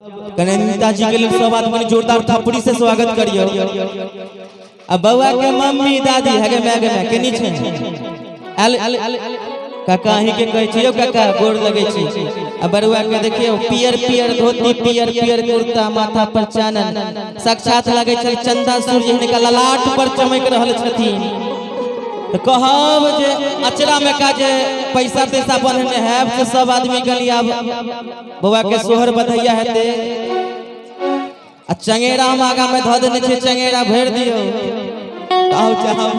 कने नीता जी के लिए सब आदमी जोरदार थप्पड़ी से स्वागत करियो। आ बउआ के मम्मी दादी हगे मैं हगे मैं केनी छै आल काका अहीं के कहै छी यौ काका गोर लगै छी। आ बरुआ के देखियौ पियर पियर धोती पियर पियर कुर्ता माथा पर चानन, साक्षात लगै छल चंदा सूर्य हिनका ललाट पर चमक रहल छथिन। तऽ कहब जे अचरा में का जे पैसा तैसा बन्हने हैब से सब आदमी कनी आब बौआ के सोहर बधैया हेतै। आ चंगेरा हम आगा में धऽ देने छियै, चंगेरा भरि दियौ। आउ चाहब।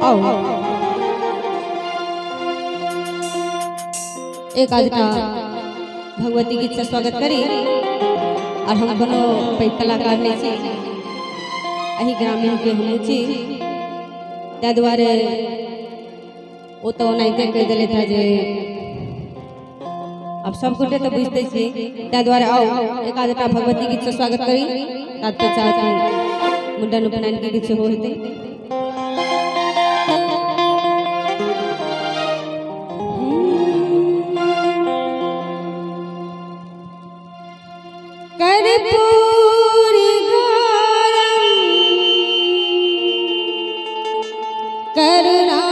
आओ एक आधटा भगवती गीत से स्वागत करी। और हम कोनो पैघ कलाकार नहीं छी, एही ग्रामीण के हमहूँ छी, ताहि दुआरे ओ तो ओनाहिते कहि देलथि हँ जे आब सब गोटे तऽ बुझिते छी, ताहि दुआरे आउ एक आधटा भगवती गीत से स्वागत करी। तत्पश्चात मुंडन उपनयन के गीत सेहो हेतै। कर्पूरी गौरम करुणावतारम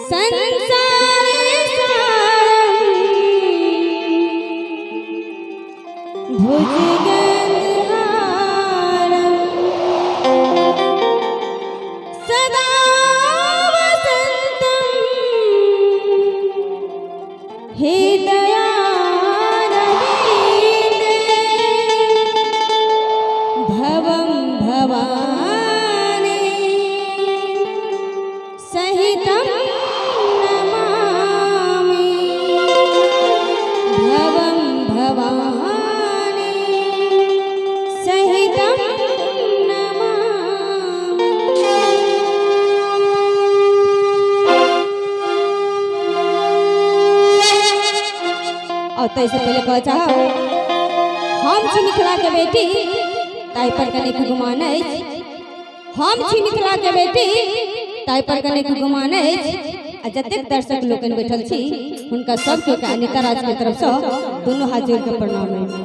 संसार सारम भुजगेन्द्रहारम सदा वसन्तं हृदयारविन्दे भवं भवानी सहितं नमामि भवं भवानी सहितं नमामि। और ताहिसँ पहिले कहऽ चाहब, हम छी मिथिला के बेटी ताहि पर कनिक गुमान अछि। हम छी मिथिला के बेटी ताहि पर कनिक गुमान अछि। आ जतेक दर्शक लोकनि बैठल छी हुनका सबके अनिता राज के तरफसँ दुनू हाथ जोड़ि के प्रणाम अछि।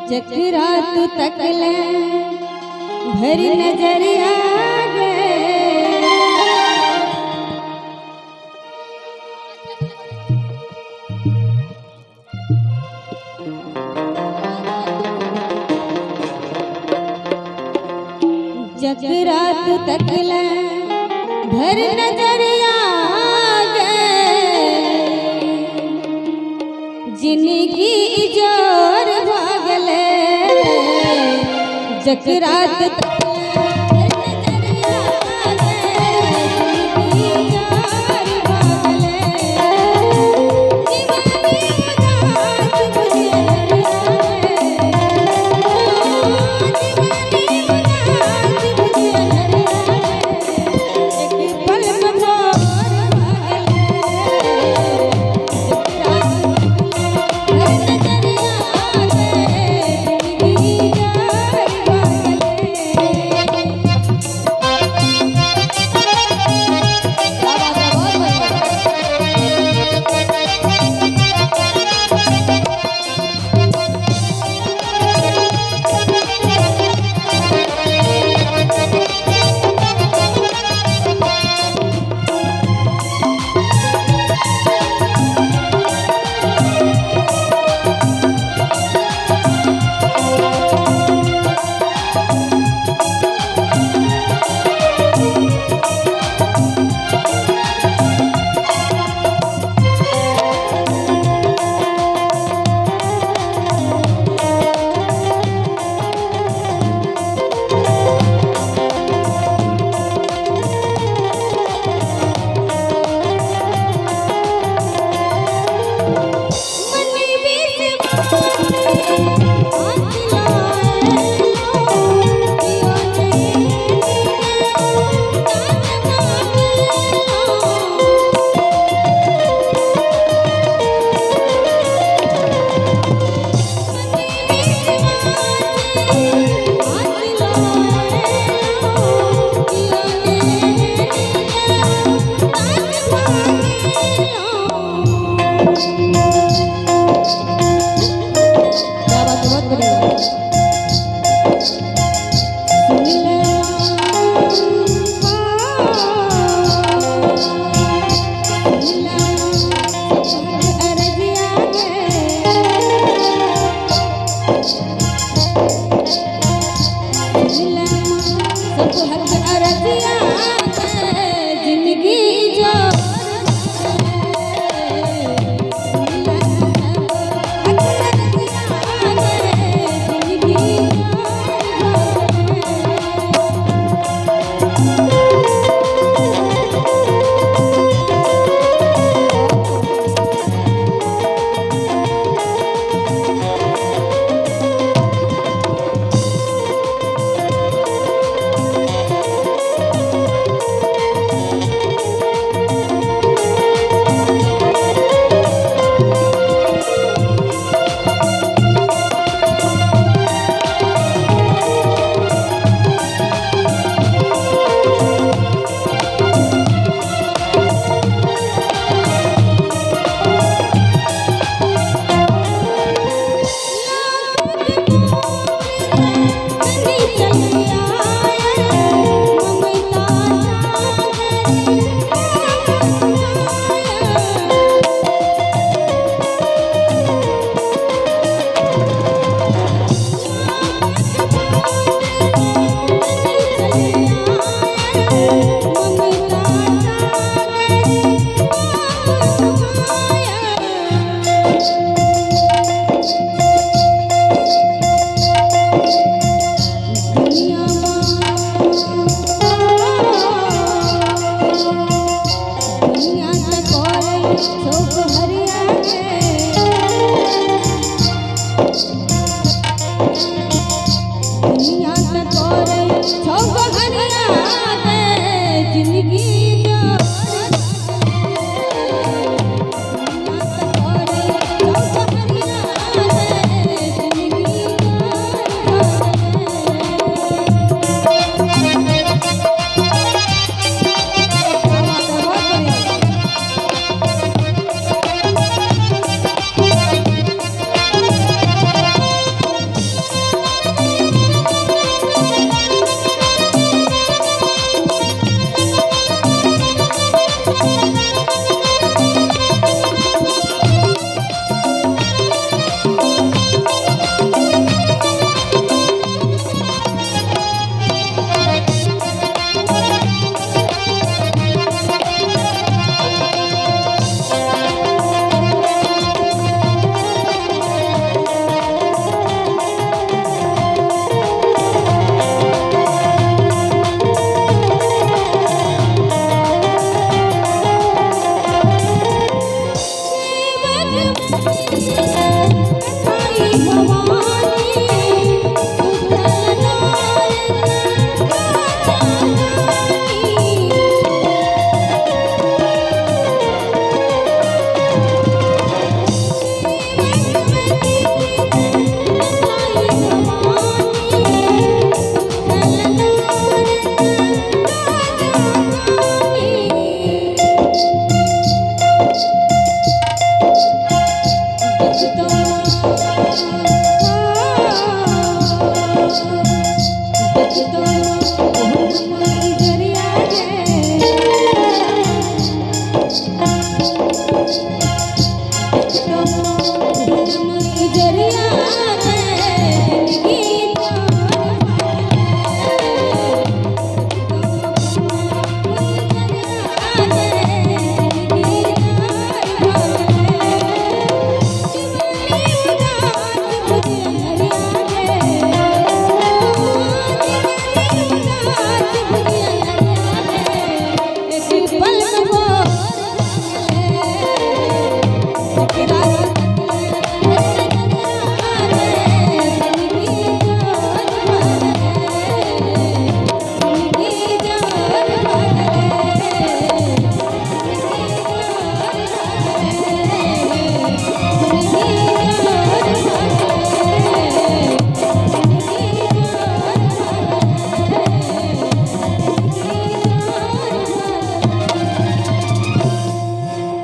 जकरा तू तकले भरी नजरिया गे, जकरा तू तकले भर नजरिया गे, जिनगी जोर भगले। जकरा तू तकले भर नजरिया गे, जिनगी जोर भगले। जीवनी उदास बुझल रे, जीवनी उदास बुझल रे, एक पल में भोर भगले। जकरा तू भर नजरिया गे, जिनगी जोर भगले। सभक अरजिया।